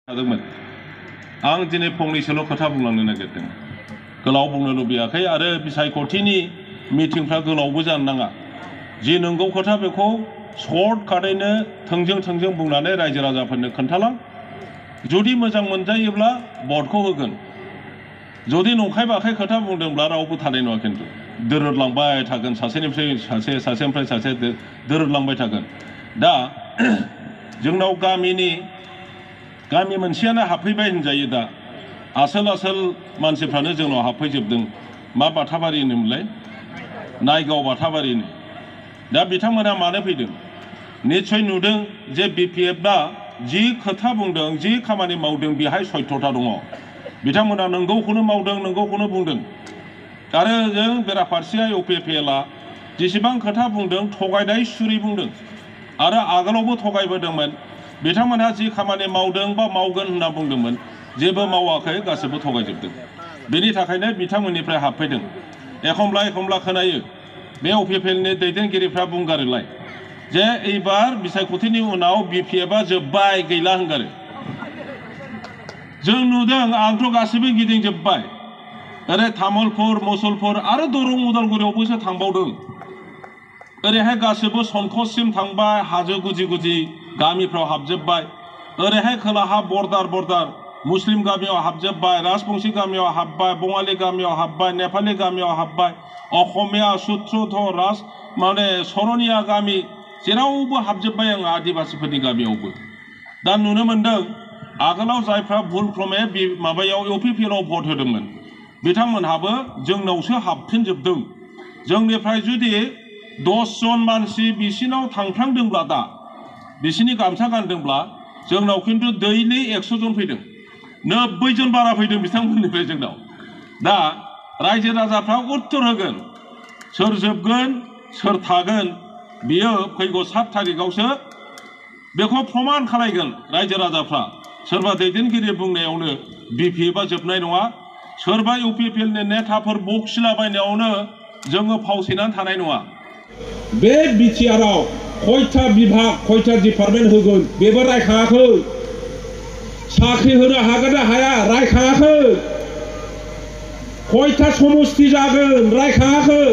आं दिनै फंनैसोल' खोथा बुंलांनो नागिरदों गोलाव बुंनो लुबैयाखै आरो बिसायख'थिनि मिटिंफ्रा गोलावबो जानो नाङा जि नंगौ खोथा बेखौ सर्टकाटैनो थोंजों बुंनानै रायजो राजाफोरनो खोन्थालां जुदि मोजां मोनजायोब्ला भटखौ होगोन जुदि नंखाय बाखाय खोथा बुंदोंब्ला रावबो थानाय नङा खिन्थु दोरोदलांबाय थागोन सासेनिफ्राय सासेनिफ्राय सासे दोरोदलांबाय थागोन दा जोंनाव गामि मोनसेयानो हाबफैबाय होनजायो दा आसोल मानसिफ्रानो जोंनाव हाबफैजोबदों मा बाथाबारिनो मोनलाय नायगाव बाथाबारिनो दा बिथांमोना मानो फैदों निश्चय नुदों जे बिपिएफआ जि खोथा बुंदों जि खामानि मावदों बेहाय सत्यता दङ बिथांमोना नंगौखौनो मावदों नंगौखौनो बुंदों आरो जों बेराफारसेया इउपिपिएलआ जेसेबां खोथा बुंदों थगायनाय सुरि बुंदों आरो आगोलावबो थगायबोदोंमोन बिथांमोनहा जि खामानि मावदों बा मावगोन होनना बुंदोंमोन जेबो मावाखै गासैबो थगायजोबदों बेनि थाखायनो बिथांमोननिफ्राय हाबफैदों एखमब्ला खोनायो बे इउपिपिएलनि दैदेनगिरिफ्रा बुंगारोलाय जे एबार बिसायख'थिनि उनाव बिपिएफआ जोब्बाय गैला होनगारो जों नुदों आंथ' गासैबो गिदिंजोब्बाय ओरै तामुलपुर मुसलपुर आरो दरं उदालगुरियावबोसो थांबावदों ओरैहाय गासैबो संकससिम थांबाय हाजो गुदि गामिफ्राव हाबजोब्बाय ओरैहाय खोलाहा बर्डार मुस्लिम गामियाव हाबजोब्बाय राजबंशी गामियाव हाबबाय बङालि गामियाव हाबबाय नेपालि गामियाव हाबबाय असमिया सुत्रधर माने सरनिया गामि जेरावबो हाबजोब्बाय आं आदिबासिफोरनि गामियावबो दा नुनो मोनदों आगोलाव जायफ्रा भुलक्रमे माबायाव इउपिपिएलआव भट होदोंमोन बिथांमोनहाबो जोंनावसो हाबफिनजोबदों जोंनिफ्राय जुदि 10 जन मानसि बिसिनाव थांफ्रांदोंब्ला दा बिसिनि गामसा गानदोंब्ला जोंनाव खिन्थु दैलि 100 जन फैदों 90 जन बारा फैदों बिथांमोननिफ्राय जोंनाव दा रायजो राजाफ्रा उत्तर होगोन सोर जोबगोन सोर थागोन बियो फैगौ 7 तारिखआवसो बेखौ प्रमान खालायगोन रायजो राजाफ्रा सोरबा दैदेनगिरि बुंनायावनो बिपिएफआ जोबनाय नङा सोरबा इउपिपिएलनि नेताफोर बखिलाबायनायावनो जोङो फावसायनानै थानाय नङा बे बिटिआरआव खयथा बिभाग खयथा डिपार्टमेन्ट होगोन बेबो रायखाङाखै साख्रि होनो हागोन ना हाया रायखाङाखै खयथा समस्ति जागोन रायखाङाखै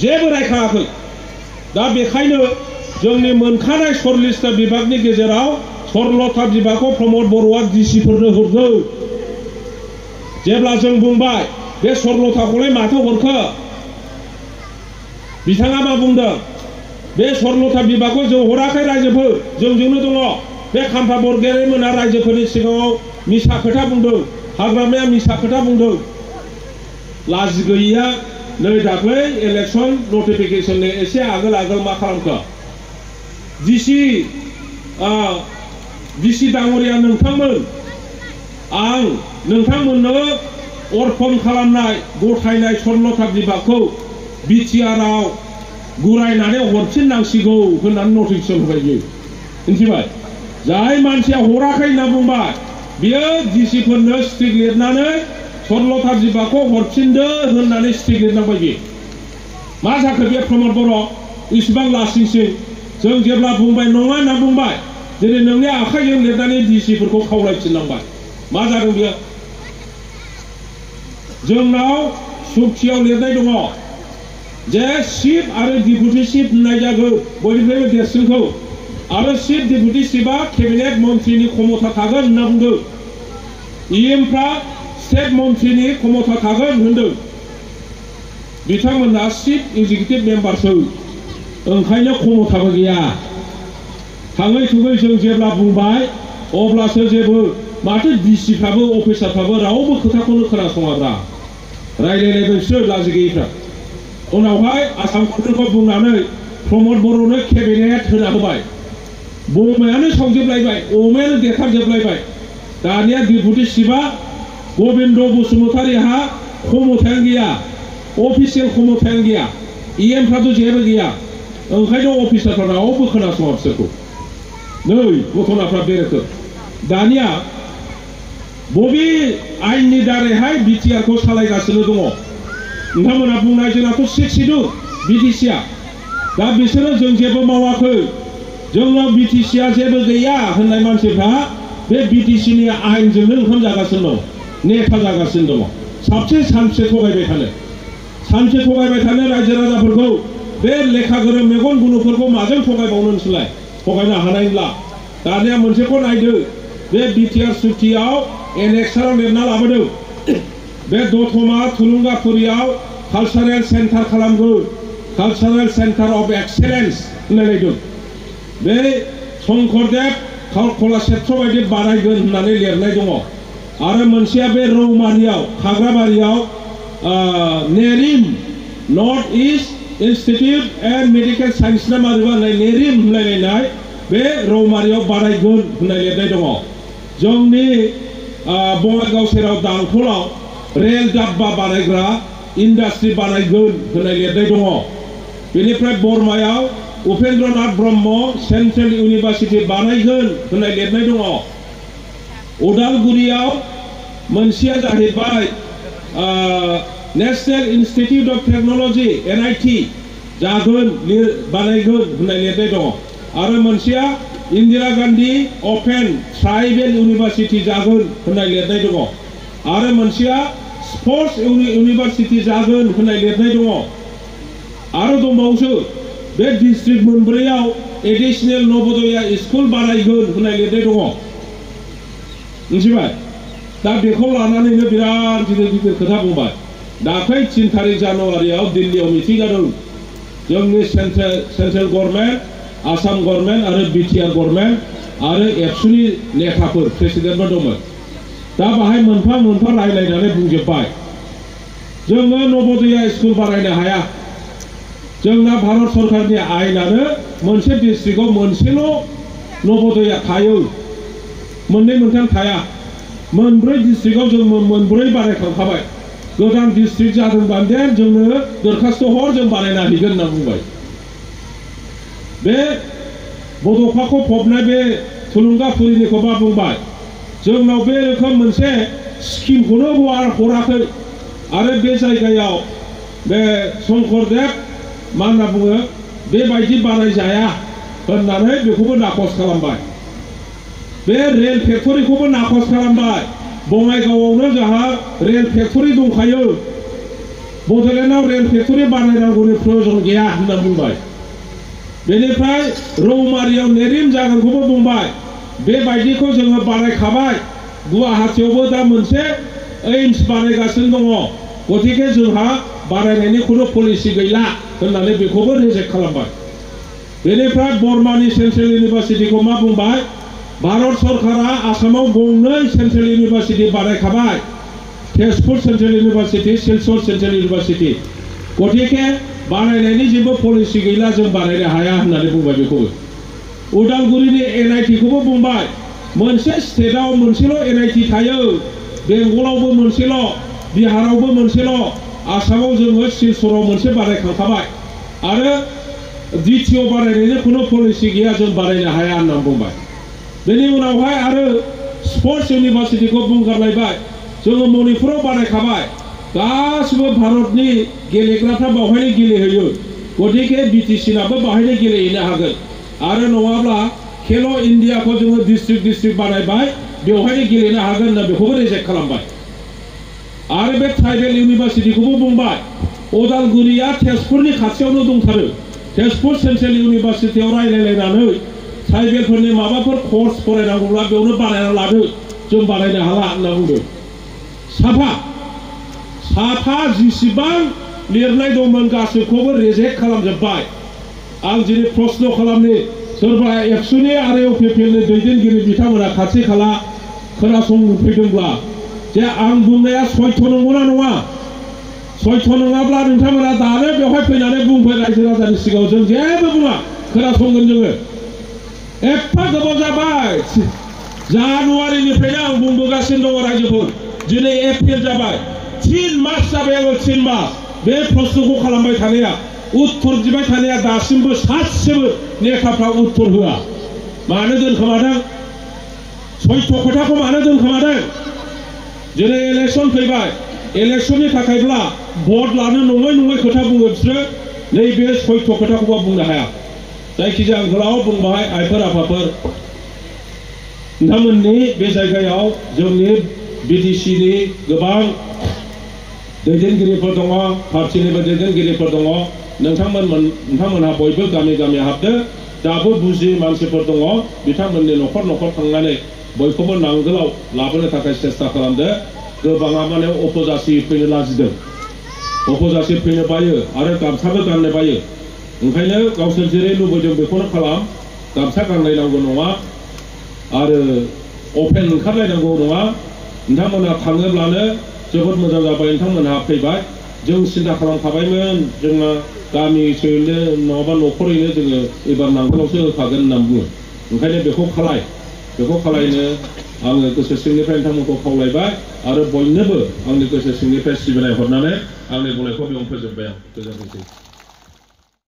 जेबो रायखाङाखै दा बेखायनो जोंनि मोनखानाय 40टा बिभागनि गेजेराव 16था बिभागखौ प्रमद बर'आ डिसिफोरनो हरदों जेब्ला जों बुंबाय बे 16थाखौलाय माथो हरखो बिथाङा मा बुंदों बे 16था बिभागखौ जों हराखै रायजोफोर जोंजोंनो दङ बे खाम्फा बरगयारि मोना रायजोफोरनि सिगाङाव मिसा खोथा बुंदों हाग्रामाया मिसा खोथा बुंदों लाजि गैयिया नै दाख्लै इलेक्सन नटिफिकेशननि एसे आगोल मा खालामखो डिसि दाङरिया नोंथांमोन आं नोंथांमोननो अर्पण खालामनाय गथायनाय 16था बिभागखौ बिटिआरआव गुरायनानै हरफिननांसिगौ होननानै नटिफिकेशन होबाय बियो मिथिबाय जाय मानसिया हराखै होनना बुंबाय बियो डिसिफोरनो स्टिक लिरनानै 16था बिभागखौ हरफिनदो होननानै स्टिक लिरनांबाय बियो मा जाखो बे प्रमद बर' इसिबां लासिंसिं जों जेब्ला बुंबाय नङा होनना बुंबाय दिनै नोंनि आखाइजों लिरनानै डिसिफोरखौ खावलायफिननांबाय मा जादों बियो जोंनाव सुक्तियाव लिरनाय दङ जे चिफ आरो डिपुटि चिफ होननाय जागोन बयनिफ्रायबो देरसिनखौ आरो चिफ डिपुटि चिफआ केबिनेट मन्थ्रिनि क्षमता थागोन होनना बुंदों इएमफ्रा स्टेट मन्थ्रिनि क्षमता थागोन होनदों बिथांमोनहा चिफ एक्जिकिउटिभ मेम्बारसो ओंखायनो क्षमताबो गैया थाङै थुङै जों जेब्ला बुंबाय अब्लासो जेबो माथो डिसिफ्राबो अफिसारफ्राबो रावबो खोथाखौनो खोनासङाब्रा रायलायलायबायसो लाजि गैयिफ्रा उनावहाय आसाम गभर्नमेन्टखौ बुंनानै प्रमद बर'नो केबिनेट होना होबाय बमायानो सावजोबलायबाय अमायानो देखारजोबलायबाय दानिया डिपुटि चिफआ गबिन्द बसुमतारीहा क्षमतायानो गैया अफिसियेल क्षमतायानो गैया इएमफ्राथ' जेबो गैया ओंखायनो अफिसारफ्रा रावबो खोनासङा बिसोरखौ नै घटनाफ्रा बे रोखोम दानिया बबे आयेननि दारैहाय बिटिआरखौ सालायगासिनो दङ नोंथांमोना बुंनाय जोंनाथ' 6 सिडुल बिटिसिआ दा बिसोरो जों जेबो मावाखै जोंनाव बिटिसिआ जेबो गैया होननाय मानसिफ्रा बे बिटिसिनि आयेनजोंनो ओंखाम जागासिनो दं नेता जागासिनो दङ सानसे थगायबाय थानो सानसे थगायबाय थानो रायजो राजाफोरखौ बे लेखा गोरों मेगन गुनुफोरखौ माजों थगायबावनो नोंसोरलाय थगायनो हानायब्ला दानिया मोनसेखौ नायदो बे बिटिआर सुथियाव एनेक्साराव लिरना लाबोदों बे दतमा थुलुंगाफुरियाव कालचारेल सेन्टार खालामगोन कालचारेल सेन्टार अफ एक्सेलेन्स होननाय दं बे शंकरदेव कलाक्षेत्र बायदि बानायगोन होननानै लिरनाय दङ आरो मोनसेया बे रौमारियाव खाग्राबारियाव NERIM north east institute and medical science ना मारिबा नेरिम होनलायनाय बे रौमारियाव बानायगोन होननाय लिरनाय दङ जोंनि बङाइगाव सेराव दांथलाव रेल डाब्बा बानायग्रा इंडस्ट्री बानायगोन होननाय लिरनाय दङ बेनिफ्राय बरमायाव उपेन्द्रनाथ ब्रह्म सेंट्रेल यूनिवर्सिटी बानायगोन होननाय लिरनाय दङ उदालगुरियाव मोनसेया जाहैबाय national institute of technology NIT जागोन बानायगोन होननाय लिरनाय दङ आरो मोनसेया Indira Gandhi open tribal university जागोन होननाय लिरनाय दङ आरो मोनसेया स्पोर्ट्स यूनिवर्सिटी जागोन होननाय लिरनाय दङ आरो दंबावोसो बे डिस्ट्रिक्ट मोनब्रैयाव एडिशनेल नवोदया स्कुल बानायगोन होननाय लिरनाय दङ मिथिबाय दा बेखौ लानानैनो बिराद गिदिर गिदिर खोथा बुंबाय दाख्लै 3 तारिख जानुवारियाव दिल्लीयाव मिटिं जादों जोंनि सेन्ट्रेल गभर्नमेन्ट आसाम गभर्नमेन्ट आरो बिटिआर गभर्नमेन्ट आरो एबसुनि नेताफोर प्रेसिडेन्टफोर दंमोन दा बाहाय मोनफा मोनफा रायलायनानै बुंजोबबाय जोङो नवोदया स्कुल बानायनो हाया जोंना भारत सरकारनि आयेनानो मोनसे डिस्ट्रिक्टआव मोनसेल' नवोदया थायो मोननै मोनथाम थाया मोनब्रै डिस्ट्रिक्टआव जों मोनब्रै बानायखांखाबाय गोदान डिस्ट्रिक्ट जादोंबानो जोंनो दरखास्त हर जों बानायना हैगोन होनना बुंबाय बे बड'फाखौ फबनाय बे थुलुंगाफुरिनिखौ मा बुंबाय जोंनाव बे रोखोम मोनसे स्किमखौनो हराखै आरो बे जायगायाव बे शंकरदेव मा होनना बुङो बेबायदि बानायजाया होननानै बेखौबो नाखस खालामबाय बे रेल फेक्टरिखौबो नाखस खालामबाय बङाइगावआवनो जोंहा रेल फेक्टरि दंखायो बड'लेण्डआव रेल फेक्टरि बानायनांगौनि प्रयोजन गैया होनना बुंबाय बेनिफ्राय रौमारियाव नेरिम जागोनखौबो बुंबाय बेबायदिखौ जोङो बानायखाबाय गुवाहाटीयावबो दा मोनसे एम्स बानायगासिनो दङ गतिके जोंहा बानायनायनि खुनु पलिसि गैला होननानै बेखौबो रिजेक्ट खालामबाय बेनिफ्राय बर्मानि सेन्ट्रेल यूनिवर्सिटीखौ मा बुंबाय भारत सरकारा आसामाव गंनै सेन्ट्रेल यूनिवर्सिटी बानायखाबाय Tezpur central university Silchar central university गतिके बानायनायनि जेबो पलिसि गैला जों बानायनो हाया होननानै बुंबाय बेखौबो उदालगुरिनि NIT खौबो बुंबाय मोनसे स्टेटआव मोनसेल' NIT थायो बेंगलावबो मोनसेल' बिहारावबो मोनसेल' आसामाव जोङो सिलचराव मोनसे बानायखांखाबाय आरो द्वितीय बानायनायनि खुनु पलिसि गैया जों बानायनो हाया होनना बुंबाय बेनि उनावहाय आरो स्पोर्ट्स यूनिवर्सिटीखौ बुंगारलायबाय जोङो मणिपुराव बानायखाबाय गासिबो भारतनि गेलेग्राफ्रा बावहायनो गेलेहैयो गतिके बिटिसिनाबो बाहायनो गेलेहैनो हागोन आरो नङाब्ला खेलो इन्डियाखौ जोङो डिस्ट्रिक्ट बानायबाय बेवहायनो गेलेनो हागोन होनना बेखौबो रिजेक्ट खालामबाय आरो बे ट्राइबेल यूनिवर्सिटीखौबो बुंबाय उदालगुरिया तेजपुरनि खाथियावनो दंथारो तेजपुर सेन्ट्रेल यूनिवर्सिटीयाव रायलायलायनानै ट्राइबेलफोरनि माबाफोर कर्स फरायनांगौब्ला बेयावनो बानायना लादो जों बानायनो हाला होनना बुंदों साफा जिसिबां लिरनाय दंमोन गासैखौबो रिजेक्ट खालामजोबबाय आं दिनै प्रश्न खालामनि सोरबा एबसुनि आरो इउपिपिएलनि दैदेनगिरि बिथांमोना खाथि खाला खोनासंफैदोंब्ला जे आं बुंनाया सयथ' नंगौना नङा सयथ' नङाब्ला नोंथांमोना दानो बेवहाय फैनानै बुंफै रायजो राजानि सिगाङाव जों जेबो बुङा खोनासंगोन जोङो एफा गोबाव जाबाय जानुवारिनिफ्रायनो आं बुंबोगासिनो दङ रायजोफोर दिनै एप्रिल जाबाय 3 मास जाबाय आङो 3 मास बे प्रश्नखौ खालामबाय थानाया उत्तर बिबाय थानाया दासिमबो सासेबो नेताफ्रा उत्तर होआ मानो दोनखोमादों सयथ' खोथाखौ मानो दोनखोमादों दिनै इलेक्सन फैबाय इलेक्सननि थाखायब्ला भट लानो नङै खोथा बुङो बिसोरो नैबे सयथ' खोथाखौबो बुंनो हाया जायखिजाया आं गोलाव बुंबाय आइफोर आफाफोर नोंथांमोननि बे जायगायाव जोंनि BTCनि गोबां दैदेनगिरिफोर दङ पार्टिनिबो दैदेनगिरिफोर दङ नोंथांमोनहा बयबो गामि गामि हाबदो दाबो बुजि मानसिफोर दङ बिथांमोननि न'खर न'खर थांनानै बयखौबो नांगोलाव लाबोनो थाखाय सेस्था खालामदो गोबाङा माने अपजासि फैनो लाजिदों अपजासि फैनो बायो आरो गामसाबो गाननो बायो ओंखायनो गावसोर जेरै लुबैदों बेखौनो खालाम गामसा गानलायनांगौ नङा आरो अपेन ओंखारलायनांगौ नङा नोंथांमोनहा थाङोब्लानो जोबोद मोजां जाबाय नोंथांमोनहा फैबाय जों सिन्था खालामखाबायमोन जोंना गामिसैनो नङाबा न'खरैनो जोङो एबार नांगोलावसो होखागोन होनना बुङो ओंखायनो बेखौ खालायनो आङो गोसो सिंनिफ्राय नोंथांमोनखौ खावलायबाय आरो बयनोबो आंनि गोसो सिंनिफ्राय सिबिनाय हरनानै आंनि बुंनायखौ बेयावनो फोजोबबाय आं गोजोनथोंसै